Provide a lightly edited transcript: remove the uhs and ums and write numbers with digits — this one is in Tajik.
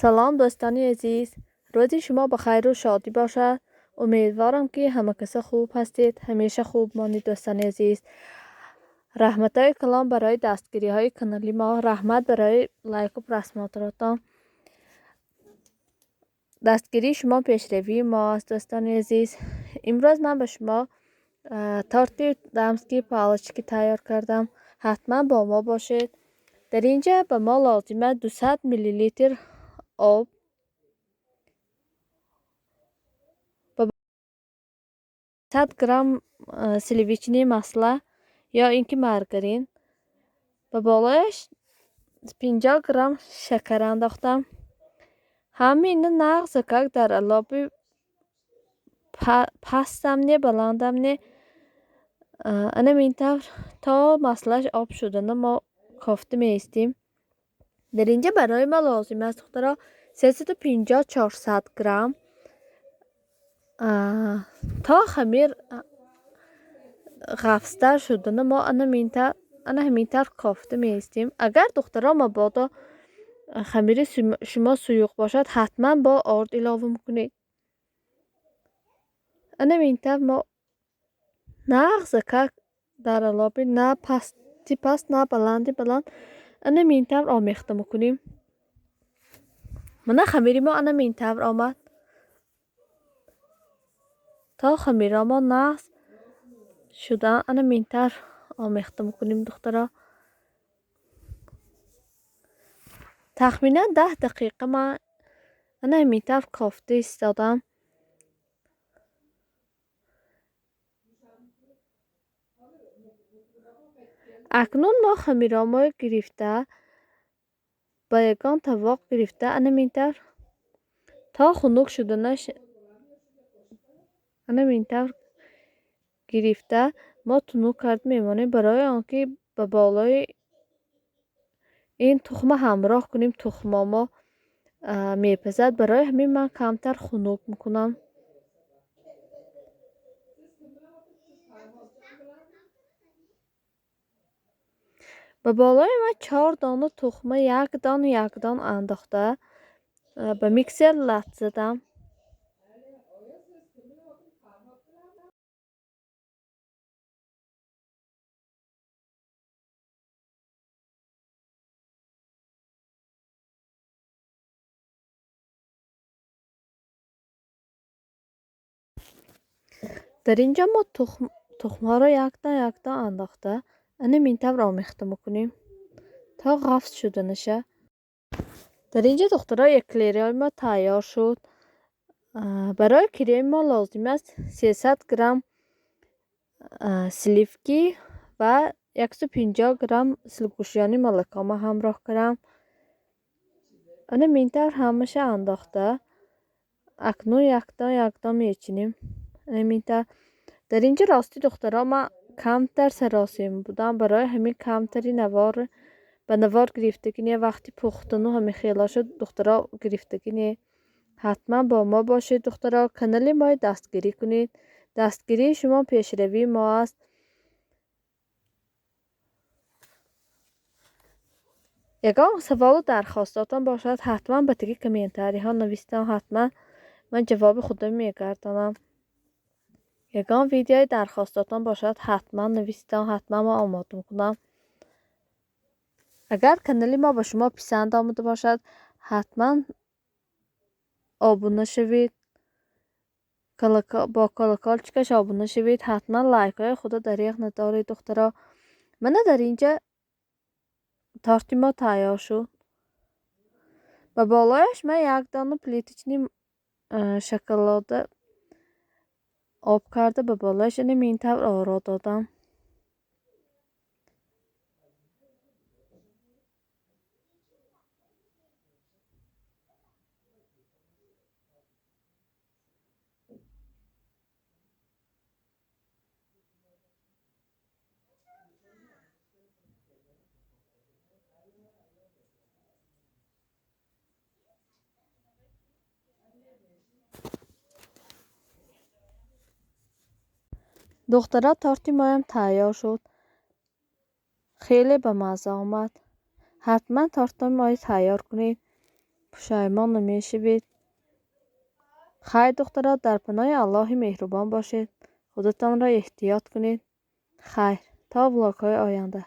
Салом дӯстони азиз, рӯзи шумо ба хайру шодӣ бошад. Умедворам, ки ҳама каса хуб ҳастед, ҳамеша хуб монед, дӯстони азиз. Раҳматҳои калон барои дастгириҳои канали мо, раҳмат барои лайку просмотротон. Дастгирии шумо пешравии мо аст, дӯстони азиз. Имрӯз ман ба шумо торти дамские палочки тайёр кардам. Ҳатман бо мо бошед. Дар ин ҷа ба мо лозим аст 200 миллилитр об, 100 грамм сливочное масло ё ин ки маргарин, ба болояш 50 грамм шакар андохтам. Ҳамаи ина нағзакак дар алоби пастам не, баландам не, анам ин тавр то маслаш об шудана мо кофта меистем. Дар ин ҷа барои мо лозим аст, духтаро, 350-400 грамм то хамир ғафзтар шудана мо ана ҳамин тавр кофта меистем. Агар, духтаро, мабодо хамири шумо суюқ бошад, ҳатман бо орд илова мекунед. Ана ин тавр мо нағзакак дар алоби на пасти паст, на баланди баланд ана ин тавр омехта мекунем. Мана хамири мо ана ин тавр омад. То хамиро мо нағз шуда ана ин тавр омехта мекунем, духтаро. Тахминан 10 дақиқа ман ана ҳамин тавр кофта истодам. Акнун мо хамироморо гирифта ба ягон тавоқ гирифта ана ҳамин тавр то хунук шуданаш ана ҳамин тавр гирифта мо тунук карда мемонем, барои он ки ба болои ин тухма ҳамроҳ кунем, тухмо мо мепазад. Барои ҳамин ман камтар хунук мекунам. Ба болои ман 4 дона тухма як дон як дон андохта ба миксер лат задам. Дар ин ҷо мо тухмҳоро якдон якдон андохта ана ин тавр омехта мекунем то ғафз шуданаша. Дар ин ҷо, духтаро, эклерҳои мо тайёр шуд. Барои креми мо лозим аст 300 грамм сливки ва 150 грамм сгущённое молоко ма ҳамроҳ кардам. Ана ин тавр ҳамаша андохта акнун якдон якдон мечинем. Ана ин тавр. Дар ин ҷо рости, духтаро, ман камтар саросем будам, барои ҳамин камтари навор ба навор гирифтагӣ не, вақти пухтану ҳамин хела шуд, духтаро, гирифтагӣ не. Ҳатман бо мо бошед, духтаро, канали моро дастгирӣ кунед. Дастгирии шумо пешравии мо аст. Ягон саволу дархостотон бошад, ҳатман ба таги комментариҳо нависитон, ҳатман ман ҷавоби худро мегардонам. Ягон видеои дархостотон бошад, ҳатман нависитон, ҳатман ман омода мекунам. Агар канали мо ба шумо писанд омада бошад, ҳатман обуна шавед, бо колокольчикаш обуна шавед, ҳатман лайкҳои худро дареғ надоред, духтаро. Мана дар ин ҷа торти мо тайёр шуд. Ба болояш ман як дона плиточный шоколада об карда ба болояш ана ин тавр оро додам. Духтара, торти моям тайёр шуд. Хеле ба мазза омад. Ҳатман тортҳои моро тайёр кунед. Пушаймон намешавед. Хайр, духтаро, дар паноҳи Аллоҳи меҳрубон бошед. Худатонро эҳтиёт кунед. Хайр, то влогҳои оянда.